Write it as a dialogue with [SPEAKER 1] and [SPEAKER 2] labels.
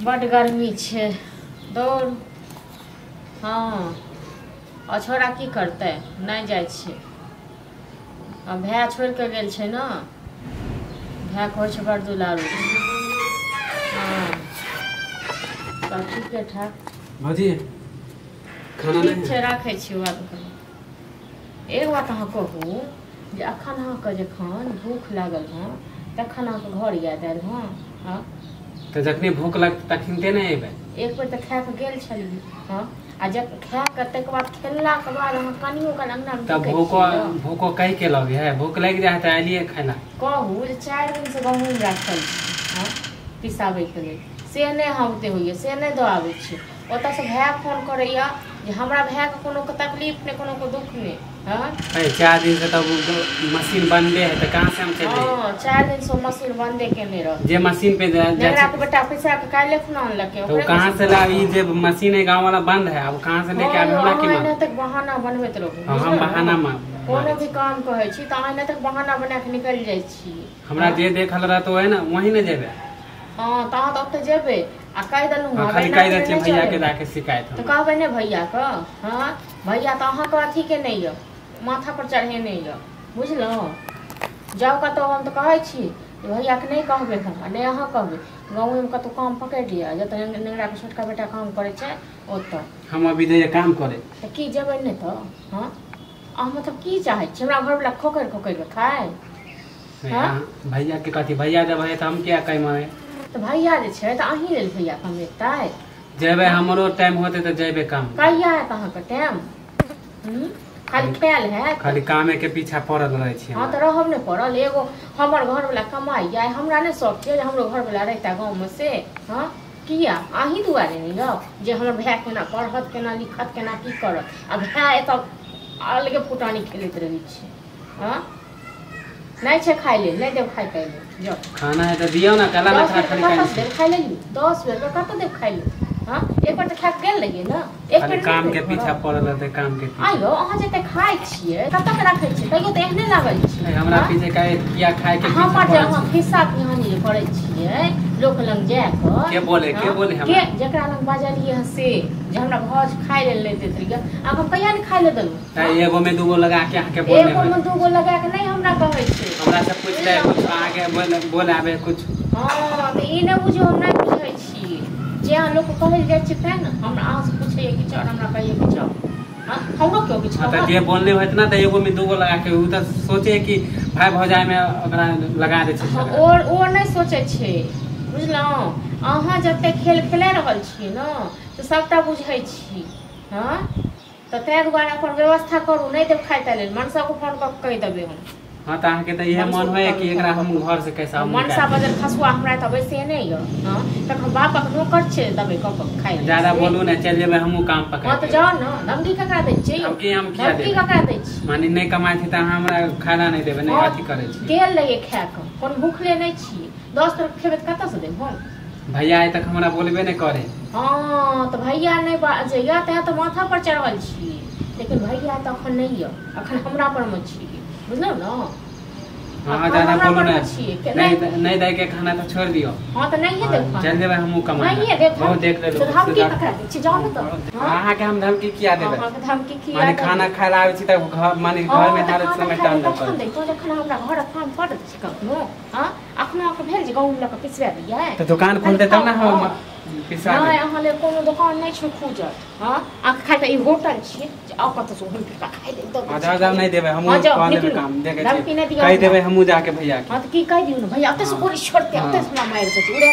[SPEAKER 1] बड गर्मी छै दौड़। हाँ आ छोड़ा की करतै, नहि जाइ छै। आ भाय छोड़ि कऽ गेल छै ने, भाय कहै छै बड़ दुलारू। हाँ सब ठीके ठाक।
[SPEAKER 2] भौजी खाना
[SPEAKER 1] ठीक छै, राखै छी। बात करू एक बात अहाँ कहू जे अखन अहाँके जखन भूख लागल हँ तखन अहाँके घर याद आयल हँ? हँ
[SPEAKER 2] तऽ जखने भूख लगतै तखनते नहि अयबै।
[SPEAKER 1] एक बेर तऽ खा कऽ गेल छलियै। हँ आ जब खा कऽ ताहिके बाद खेललाके बाद अहाँ कनियो काल अङ्गनामे
[SPEAKER 2] तब भूखो भूखो कहि के लगे है, भूख लागि जाइ है तऽ एलियै खाय ला।
[SPEAKER 1] कहू जे 4 दिनसँ गहूँम राखल छै हँ पिसाबैके लेल, से नहि अहाँ ओते होइए, से नहि दऽ आबै छी। ओतऽसँ भाय फोन करैए जे हमरा भायके कोनो तकलीफ नहि, कोनो दुःख नहि। हाँ
[SPEAKER 2] 4 दिन से तब मशीन बंदे है तो कहाँ से हम चल जाइए?
[SPEAKER 1] हाँ 4 दिन से मशीन बंदे केने रह
[SPEAKER 2] जे मशीन पे जा
[SPEAKER 1] के बेटा पैसा के काल्हि खुना अनलकै
[SPEAKER 2] तो कहाँ से ला? ई जे मशीन है गांव वाला बंद है, अब कहाँ से लेके आबे? हमरा की
[SPEAKER 1] मालूम? तक बहाना बनबैत रहू।
[SPEAKER 2] हम बहाना मा
[SPEAKER 1] कोनो भी काम कहै छी त अहाँ तक बहाना बना के निकल जाइ छी।
[SPEAKER 2] हमरा जे देखल रहतो है ना वही ने जेबे।
[SPEAKER 1] हां त अहाँ त ओते जेबे आ कहि देलहुँ।
[SPEAKER 2] हां खाली कहि दै छियै भैया के जाके शिकायत
[SPEAKER 1] त कहबै ने भैया के। हां भैया त अहाँ के अथी के नहीं यऽ, माथा पर चढ़े नहीं यऽ, बुझलहुँ? जाउ कतहु, हम तऽ कहै छी भैयाके नहि कहबै हम आ नहि अहाँ कहबै। गाँवमे कतहु काम पकड़ि लिअ, जतऽ नेंगराके छोटका बेटा काम करै छै ओतऽ।
[SPEAKER 2] हम अभी जइयै काम करे
[SPEAKER 1] तऽ की जेबै नहि तऽ? हँ अहाँ मतलब की चाहै छी हमरा घरवला खोकरि खोकरि कऽ खाय?
[SPEAKER 2] भैया के कथी? भैया जब है तऽ हम किया कमाबै?
[SPEAKER 1] तऽ भैया जे छै तऽ अहीं लेल भैया कमेतै।
[SPEAKER 2] जेबै हमरो टाइम होतै तऽ जेबै काम।
[SPEAKER 1] कहिया हैत अहाँके टाइम? खाली खायल है,
[SPEAKER 2] खाली कामे के पीछा पड़ल रहै छी।
[SPEAKER 1] हाँ तऽ रहब नहि पड़ल। एगो हमर घरवला कमाइया, हमरा नहि शौक छै जे हमरो घरवला रहिता गाँवमे से। हाँ किया अहीं दुआरे नहि यौ जे हमर भाय केना पढ़त, केना लिखत, केना की करत। आ भाय एतऽ अलगे फुटानी खेलैत रहै छै। हाँ नहीं छै खाय लेल, नहीं देब खाय ताय लेल। जाउ
[SPEAKER 2] खाना है तऽ दियौ ना, कला ना खा खाली
[SPEAKER 1] कतऽ देब खाय लेल? 10 बेर कतऽ देब खाय लेल? हाँ एक बार तऽ खा के गेल रहियै ने। एक बेर
[SPEAKER 2] काम के पीछा पड़ल रहतै, काम के पीछा।
[SPEAKER 1] आइयो अहाँ जते खाय छियै कतऽ के राखै छियै? तैयो तऽ एहने लागल छै।
[SPEAKER 2] हमरा पीछे काहे किया खाय के पीछा?
[SPEAKER 1] हमर जे अहाँ खिस्सा पिहानी जे करै छियै लोक लग जा कऽ,
[SPEAKER 2] के बोले के बोले हमरा
[SPEAKER 1] के जकरा लग बाजलियै हँ से जे हमरा भौज खाय लेल नहि दैत रहियै, आब हम कहिया नहि खाय लेल देलहुँ?
[SPEAKER 2] एगो में दूगो लगा के अहाँ के बोले,
[SPEAKER 1] एगो में दूगो लगा के नहीं हमरा कहै छै।
[SPEAKER 2] हमरा से पूछ ले कुछ, अहाँ के बोले आबे कुछ।
[SPEAKER 1] हाँ तऽ ई नहि बुझू हम नहि बुझै छियै जे अहाँ लोक कहै जाइ छै तेँ ने हमरा अहाँ से पूछैए किछु आओर हमरा कहैए किछु। हाँ हमरो केओ किछु
[SPEAKER 2] तऽ जे बोलने होइत ना तऽ एगो में दूगो लगा के उ तऽ सोचे कि भाई भौजाई में ओकरा लगा दै छै।
[SPEAKER 1] और ओ नहि सोचै छै, बुझलहुँ? अहाँ जते खेल खेला रहल छियै ने तऽ सबटा बुझै छी। हाँ तऽ ताहि दुआरे अपन व्यवस्था करू, नहि देब खाय ताय लेल मनसाके फोन कऽ कहि देबै हम।
[SPEAKER 2] हाँ तऽ अहाँके तऽ इएह मन होइए कि एकरा हम घर से कैसा
[SPEAKER 1] मनसा बजल खसुआ हमरा तऽ वैसे नहि यऽ। हाँ तखन बापक नौकर छै देबै कऽ कऽ खाय लेल।
[SPEAKER 2] ज्यादा बोलू ने, चलि जेबै हमहूँ काम पकड़।
[SPEAKER 1] हाँ तऽ जाउ ने, धमकी ककरा दै छियै?
[SPEAKER 2] हम किया
[SPEAKER 1] धमकी ककरा दै छी?
[SPEAKER 2] माने नहि कमाइ छी तऽ अहाँ हमरा खाना नहि देबै, नहि अथी करै छी।
[SPEAKER 1] गेल रहियै खाय कऽ, कोनो भूखले नहि छियै। 10 तरफ खेबै तऽ कतऽसँ देब हम?
[SPEAKER 2] भैया आइ तक हमरा बोलबे नहि करे।
[SPEAKER 1] हाँ तऽ भैया नहि बाजैया तैं तऽ माथा पर चढ़ल छियै, लेकिन भैया तऽ अखन नहि यऽ, अखन हमरा पर मे छियै, बुझलहुँ ने?
[SPEAKER 2] हाँ ज्यादा बोलू ने, नहीं दै के खाना तऽ छोड़ि दियौ।
[SPEAKER 1] हाँ तऽ नहिये देब खाना,
[SPEAKER 2] चलि जेबै हमहूँ कमाइ।
[SPEAKER 1] नहिये देब,
[SPEAKER 2] बहुत देख लेलहुँ।
[SPEAKER 1] तऽ धमकी ककरा दै छियै? जाउ ने तऽ।
[SPEAKER 2] अहाँके हम धमकी किया देबै?
[SPEAKER 1] अहाँके धमकी किया?
[SPEAKER 2] माने खाना खाय लए आबै छी तऽ घर माने घर मे हर समय टाइम नहि
[SPEAKER 1] पड़ै। दैतो जखन हमरा घर काम पड़ै छै कखनो। हाँ अखनो अहाँके भेल जे गहूँम लऽ कऽ पिसबा दियै?
[SPEAKER 2] तऽ दुकान खोलतै तब ने हम पिसवा
[SPEAKER 1] देबै। नहि अहाँ लेल कोनो दोकान नहि छै खुजल। हाँ अहाँ खाय तऽ ई होटल छियै जे आउ कतऽसँ घुमि फिर कऽ खाय लेल दऽ
[SPEAKER 2] दै। जाउ नहि देबै, हमहूँ कऽ लेबै काम, देखै छियै कहि देबै हमहूँ जाके भैया के।
[SPEAKER 1] हाँ तऽ की कहि दियौ ने भैया, ओतऽसँ गोली छोड़तै, ओतऽसँ हमरा मारि देतै।